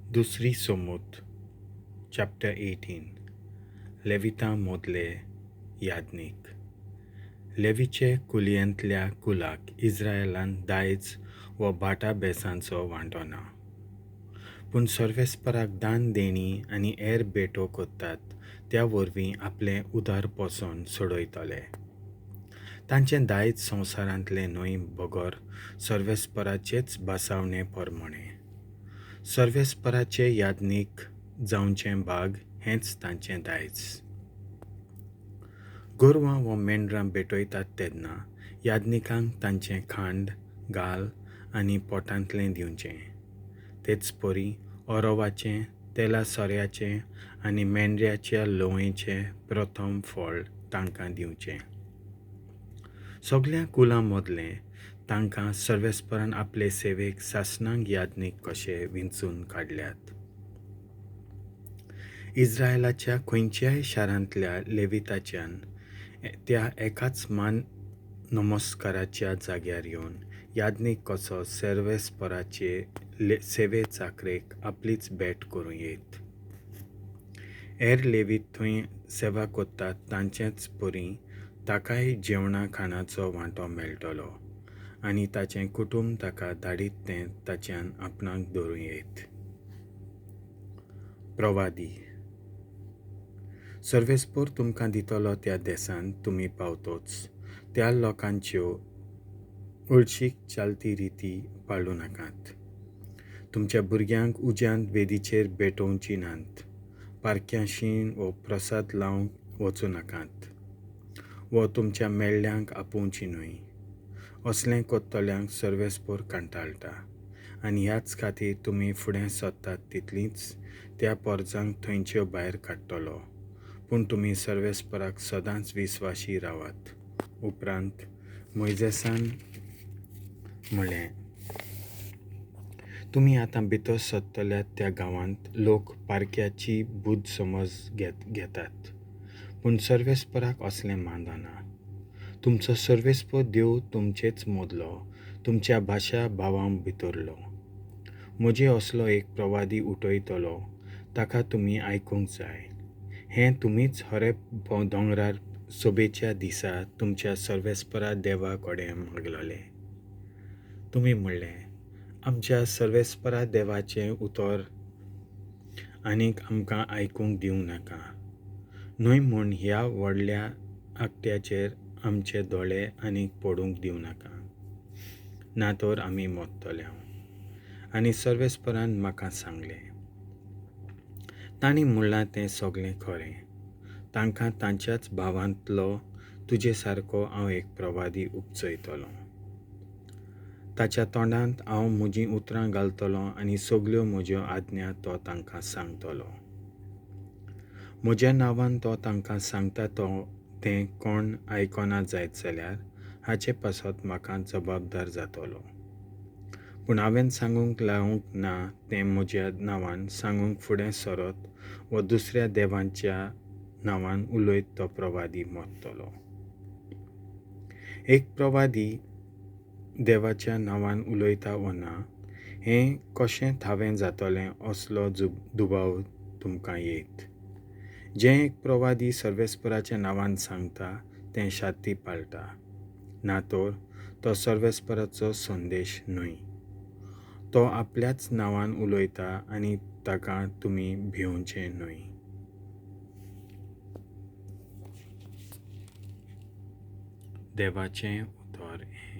दुसरी सोमूत चॅप्टर 18. लेविता मोदले याज्ञीक. लेवीचे कुलयेंतल्या कुलाक इस्रायलान दायज वा भाटा बेसांचो वांटो ना, पूण सर्वेस्पराक दान देणी आनी हेर भेटो करतात त्या वरवीं आपलें उदार पोसण सोडयतले. तांचें दायज संवसारांतलें न्हय बगर सर्वेस्पराचेच भासावणे प्रमाणें सर्वेस्पराचे याज्ञीक जावचें भाग हेंच तांचें दायज. गोरवां वा मेंढरां भेटयतात तेन्ना याज्ञिकांक तांचें खांड, गाल आनी पोटांतलें दिवचें. तेच परी ओरोवाचें, तेला सोऱ्याचें आनी मेंढऱ्याच्या लोवयेचें प्रथम फळ तांकां दिवचें. सगल्या कुलां मदलें तांकां सर्वेस्परान आपले सेवेक सासणांक याज्ञीक कशे विंचून काडल्यात. इस्रायलाच्या खंयच्याय शारांतल्या लेविताच्यान त्या एकाच मान नमस्काराच्या जाग्यार येवन याज्ञीक कसो सर्वेस्पराचे सेवे चाकरेक आपलीच भेट करूं येत. हेर लेवीत थंय सेवा करतात तांचेच परी ताकाय जेवणा खाणाचो वांटो मेळटलो आनी ताचें कुटूंब ताका धाडीत तें ताच्यान आपणाक धरूं येत. प्रवादी. सर्वेस्पर तुमकां दितलो त्या देशांत तुमी पावतोच त्या लोकांच्यो हळशीक चालती रिती पाळूं नाकात. तुमच्या भुरग्यांक उज्यांत वेदीचेर भेटोवची नात, पारख्याशीण वो प्रसाद लावंक वचूं नाकात वो तुमच्या मेल्ल्यांक आपोवची न्हय. असलें करतल्यांक सर्वेस्पर कंटाळटा आनी ह्याच खातीर तुमी फुडें सरतात तितलींच त्या पोरजांक थंयच्यो भायर काडटलो. पूण तुमी सर्वेस्पराक सदांच विस्वाशी रावात. उपरांत मोयजेसान म्हणलें, तुमी आतां भितर सरतल्यात त्या गांवांत लोक पारख्याची बुद्द समज घेतात, पूण सर्वेस्पराक असलें मानना. तुमचो सर्वेस्पर देव तुमचेच मदलो, तुमच्या भाशा भावां भितरलो. म्हजे असलो एक प्रवादी उठयतलो, ताका तुमी आयकूंक जाय. हें तुमीच हरेब दोंगरार सोबेच्या दिसा तुमच्या सर्वेस्परा देवा कडेन मागलेलें. तुमी म्हणलें, आमच्या सर्वेस्परा देवाचें उतर आनीक आमकां आयकूंक दिवं नाका, न्हय म्हूण ह्या व्हडल्या आकट्याचेर आमचे दोळे आनीक पडूंक दिवं नाका, ना तर आमी मरतले. आनी सर्वेस्परान म्हाका सांगलें, तांणी म्हणलां तें सगळें खरें. तांकां तांच्याच भावांतलो तुजे सारको हांव एक प्रवादी उपजयतलो. ताच्या तोंडांत हांव म्हजीं उतरां घालतलो आनी सगल्यो म्हज्यो आज्ञा तो तांकां सांगतलो. म्हज्या नांवान तो तांकां सांगता तो तें कोण आयकना जायत जाल्यार हाचे पासत म्हाका जबाबदार जातलो. पूण हांवें सांगूंक लावंक ना तें म्हज्या नांवान सांगूंक फुडें सरत वा दुसऱ्या देवांच्या नांवान उलयत तो प्रवादी मरतलो. एक प्रवादी देवाच्या नांवान उलयता वा ना हें कशें थावें जातलें असलो दुबाव तुमकां येत. जें एक प्रवादी सर्वेस्पराच्या नांवान सांगता तें शाती पाळटा, ना तर तो सर्वेस्पराचो संदेश न्हय. तो आपल्याच नांवान उलयता आनी ताका तुमी भिवचें न्हय. देवाचें उतर हें.